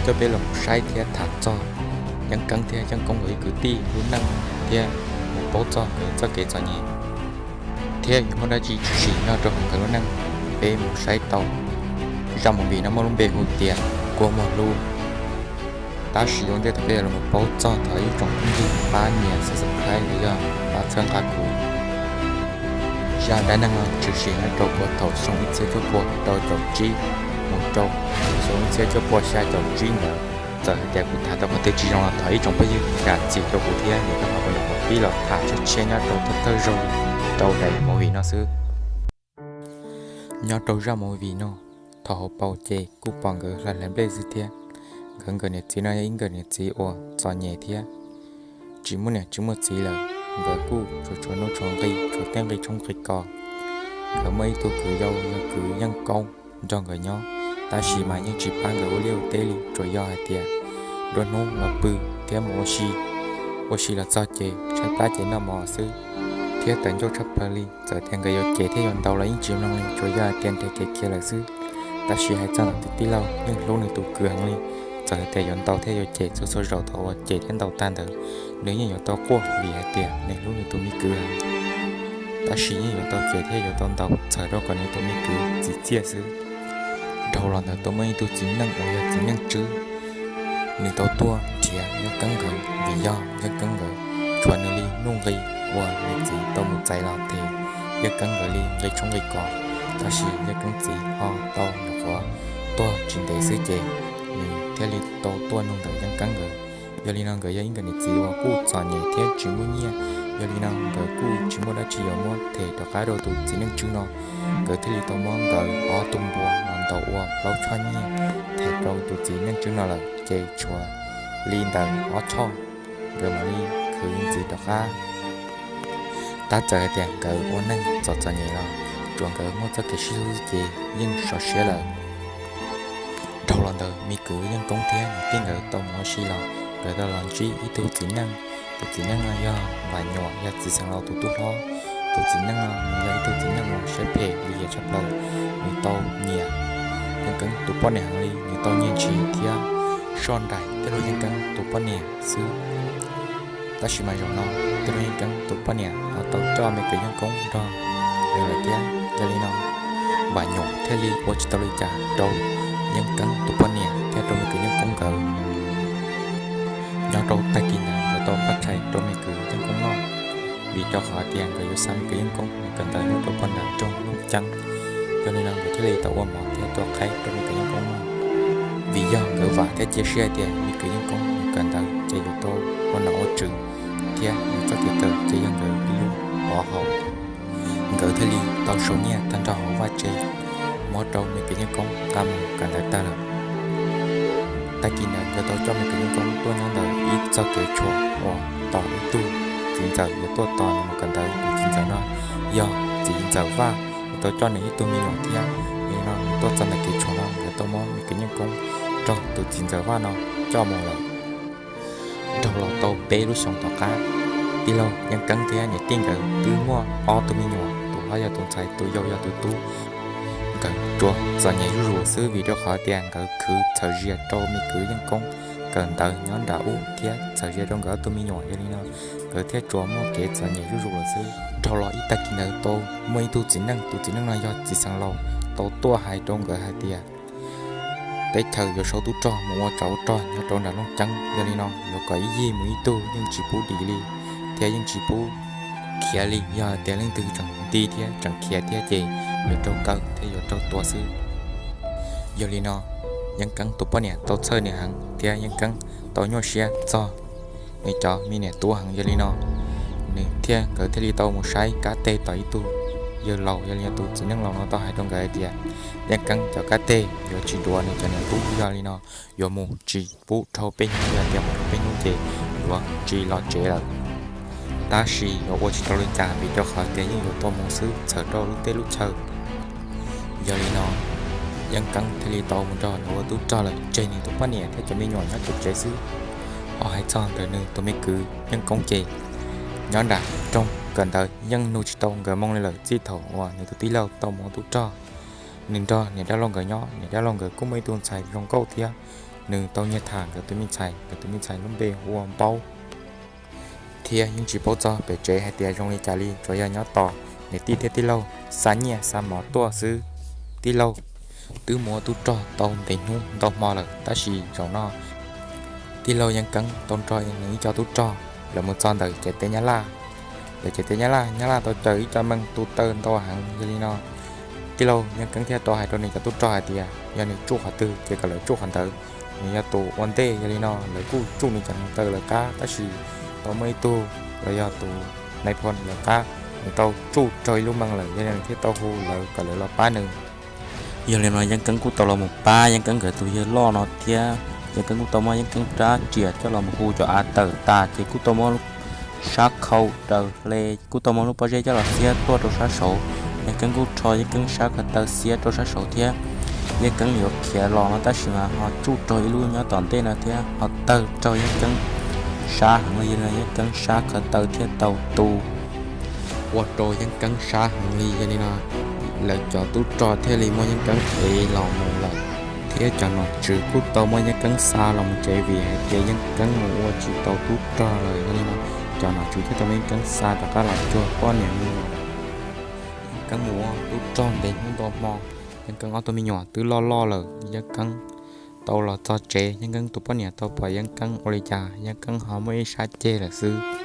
coj peb los mus saib thiab tham txog Yeeb Keeb thiab Yeeb Koob nkawd ib kwv tij lub neej thiab mus paub txog nkawd txoj kev txom nyem thiab yuav muaj dab tsi tshwm sim nyob rau hauv nkawd lub neej. Peb mus saib tau zaj movie no muaj lub npe hu tias Kua Muag Hlub. Tab sis ua ntej thaum peb yuav los paub txog, thov ib tsoom phooj ywg pab nias subscribe los yog pab txhawb nqa kuv. Zaj dab neeg no tshwm sim nyob rau puag thaum xyoo ib txhiab cuaj pua rau caum tsib mus rau xyoo ib txhiab cuaj pua xya caum tsib ntawd. Txawm hais tias kuv tham tau qhov twg tsis zoo los thov ib tsoom phooj ywg zam txim rau kuv thiab, vim rau qhov kuv nyuam qhuav pib los tham tshiab tshiab nyob rau thawj thawj zaug rau daim movie no xwb. Nyob rau zaj movie no, thaum hauv paus ces kuj pom nkawd hlais hlais nplej xwb thiab. Nkawd nkawm niam txiv no yog ib nkawm niam txiv uas txom nyem thiab tsis muaj niam tsis muaj txiv lawm. Nkawd kuj tsuas tshuav nuj tshuav nqi, tshuav tej nqi tshoob nqi kos. Nkawd muaj ib tug kwv yau yog kwv Yeej Koob nrog nkawd nyob, tab sis mas yeej tsis pab nkawd ua liaj ua teb li, tsuas yog hais tias nruab hnub los pw thiab mus ua si, ua si los txog ces tshaib plab ces noj mov xwb, thiab tawv ncauj tshaj plaws li. Txawm tias nkawd yuav cem thiab yuav ntaus los yeej tsis mloog li, tsuas yog hais tias nrhiav kev khiav lawm xwb. Tab sis hais txog ntawm tus tij laug yeej hlub nws tus kwv heev li. Txawm hais tias yuav ntaus thiab yuav cem txhua txhua zaus thaum uas cem thiab ntaus tag ntawd, nws yeej yuav tau quaj vim hais tias nws hlub nws tus me kwv heev. Tab sis yeej yuav tau cem thiab yuav tau ntaus txhawm rau kom nws tus me kwv txiv txiaj xwb. Dhau los ntawd tau muaj ib tug txiv neej uas yog txiv neej tswb, nws tau tuaj nrhiav Yeej Keeb nkawd vim yog Yeej Keeb nkawd tshuav nws li nuj nqi uas nws txiv tau mus txais los them Yeej Keeb nkawd li nqi tshoob nqi kos. Tab sis Yeej Keeb txiv ho tau nyuam qhuav tuag tsis ntev xwb ces nws thiaj li tau tuaj nug ntawm Yeej Keeb nkawd. Yog li no nkawd yog ib nkawm niam txiv uas kuj txom nyem thiab tsis muaj nyiaj, yog li no nkawd kuj tsis muaj dab tsi yuav muab them rov qab rau tus txiv neej tswb no. Nkawd thiaj li tau muab nkawd ob tug npua los ntaus ua plaub choj nyiaj them rau tus txiv neej tswb no lawm ces tshuav li ntawm ob choj, nkawd mam li khwv ntxiv rov qab. Tab txawm hais tias nkawd ua neej txom txom nyem los tsuas nkawd muaj txoj kev sib hlub ces yeej sov siab lawm. Dhau los ntawd me kwv Yeej Koob thiab niam tij nkawd tau mus ua si los, nkawd tau los ntsib ib tug txiv neej. Tus txiv neej no yog Vam Nyuam, yog txiv xeev laus tus tub hlob. Tus txiv neej no nws yog ib tug txiv neej uas siab phem lim hiam tshaj plaws, nws tau nyiam Yeej Keeb tus poj niam heev li, nws tau nyiag ntshis thiab soj nraim tij laug Yeej Keeb tus poj niam xwb. Tab sis mas zaum no tij laug Yeej Keeb tus poj niam ho tau coj me kwv Yeej Koob nrog nws lawm thiab. Yog li no Vam Nyuam thiaj li ua tsis tau li cas rau Yeej Keeb tus poj niam thiab rau me kwv Yeej Koob nkawd. Nyob rau tag kis ntawd nkawd tau npaj tshais rau me kwv Yeej Koob noj, vim rau qhov tias nkawd yuav xa me kwv Yeej Koob mus kawm ntawv nyob rau pog nram nroog Looj Ceeb. Yog li no nkawd thiaj li tau ua mov thiab tua qhaib rau me kwv Yeej Koob noj. Vim yog nkawd vam thiab cia siab hais tias me kwv Yeej Koob mus kawm ntawv ces yuav tau ua nom ua tswv thiab nws txoj kev kawm ces yog nkawd ib lub pov haum. Nkawd thiaj li tau sau nyiaj tag nrho hauv vaj tse muab rau me kwv Yeej Koob nqa mus kawm ntawv tag lawm. Tag kis ntawd nkawd tau coj me kwv Yeej Koob tuaj nyob ntawm ib txoj kev tshuam uas tos ib tug txiv ntxawm yuav tuaj tos nws mus kawm ntawv. Tus txiv ntxawm no yog txiv ntxawm Vaj, nws tau coj nws ib tug me nyuam thiab. Yog li no nws tuaj txog ntawm kev tshuam no nkawd tau muab me kwv Yeej Koob rau tus txiv ntxawm Vaj no coj mus lawm. Dhau los tau peb lub xyoos tom qab, tij laug Yeej Keeb thiab niam tij nkawd twb muaj ob tug me nyuam, tus hlob yog tus ntxhais, tus yau yog tus tub. Nkawd tsuas txom nyem zuj zus xwb vim rau qhov tias nkawd khwv txhawm zias rau me kwv Yeej Koob kawm ntawv nyob nram ub thiab txhawm zias rau nkawd ob tug me nyuam. Yog li no nkawd thiaj tsuas muaj kev txom nyem zuj zus lawm xwb. Dhau los ib tag kis ntawd tau muaj ib tug txiv neej, tus txiv neej no yog txiv xeev laus, tau tuaj hais rau nkawd hais tias teb chaws yuav sau tub rog mus ua tsov ua rog nyob rau nram Looj Ceeb. Yog li no yuav kom ib yig mus ib tug yeej tsis pub dim li thiab yeej tsis pub khiav li. Yog hais tias leej twg tseem nti thiab tseem khiav thiab ces yuav raug kaw thiab yuav raug tua xwb. Yog li no Yeej Keeb tus poj niam tau txhawj nws heev thiab Yeej Keeb tau nyuaj siab txog nws cov me niam tub heev. Yog li no nws thiab nkawd thiaj li tau mus saib kab teg tom ib tug yawg laus. Yog li no tus txiv neej laus no tau hais rau nkawd hais tias Yeej Keeb cov kab teg yuav tsis duav nws cov niam tub, yog li no yuav mus tsis pub dhau peb hnub, yog tias mus dhau peb hnub ces yuav tsis los tsev lawm. Tab sis yuav ua tsis tau li cas vim rau qhov tias yeej yuav tau mus xwb txhawm rau lub teb lub chaw. Yog li no Yeej Keeb thiaj li tau mus nrog lawv ua tub rog lawm, tseg nws tus poj niam thiab cov me nyuam nyob tom tsev xwb. Ho hais txog ntawm nws tus me kwv Yeej Koob ces nyob nram nroog kawm ntawv yeej nug tsis tau nkawd moo li lawm. Txij thaum uas nws tus tij laug tau mus ua tub rog, nws nrog niam dab laug nkawd nyob, niam dab laug nkawd kuj muaj ib tug ntxhais zoo nkauj thiab nws tau nyiag tham nkawd tus me ntxhais, nkawd tus me ntxhais lub npe hu ua Npaub, thiab yeej tsis paub txog pem tsev hais tias zoo li cas li, tsuas yog nyob tos niam tij thiab tij laug xa nyiaj xa mov tuaj xwb. Tij laug twb mus ua tub rog tau ntev hnub ntau hmo lawm, tab sis zaum no tij laug Yeeb Keeb tau nrog nws ib co tub rog lawv mus txog ntawm ciam teb Nyab Laj. Ntawm ciam teb Nyab Laj, Nyab Laj tau caw ib co meej tu taw ntau heev, yog li no tij laug Yeeb Keeb thiaj tau hais rau nws cov tub rog hais tias yog nws tsuj qhov twg ces kom lawv tsuj qhov ntawd. Nws yog tus ua ntej, yog li no lawv kuj tsuj nws cov hneev taw lawv qab, tab sis tau muaj ib tug los yog tus nais phoo lawv qab, nws tau tsuj raug ib lub meej lawm, yog li nws thiaj tau hu lawv kom lawv los pab nws. Yog li no Yeeb Keeb kuj tau los mus pab Yeeb Keeb nkawd tus yawg loj no thiab. Yeeb Keeb kuj tau muab Yeeb Keeb rab riam coj los mus hu cov av tawm tas, ces kuj tau muab sab khau raws hle, kuj tau muab lub pob zeb coj los xiab tuaj rau sab saud. Yeeb Keeb kuj rho Yeeb Keeb sab ko taw xiab rau sab saud thiab. Yeeb Keeb yuav khiav los no tab sis mas ho tsuj raug ib lub nyob tom ntej no thiab ho tawg raug Yeeb Keeb sab heev li, yog li no Yeeb Keeb sab ko taw thiaj tau tu, ua rau Yeeb Keeb sab heev li. Yog li no lawv cov tub rog thiaj li muab Yeeb Keeb ev los mus lawm, thiab cov nom tswv kuj tau muab Yeeb Keeb xa los mus tsev vim hais tias Yeeb Keeb mus ua tsis tau tub rog lawm. Yog li no cov nom tswv thiaj tau muab Yeeb Keeb xa rov qab los cuag poj niam me nyuam. Yeeb Keeb mus ua tub rog ntev hnub ntau hmo, Yeeb Keeb ob tug me nyuam twb loj loj lawm. Yeeb Keeb tau los txog tsev, Yeeb Keeb tus poj niam tau pom Yeeb Keeb ua li cas, Yeeb Keeb ho muaj ib sab ceg lawm xwb.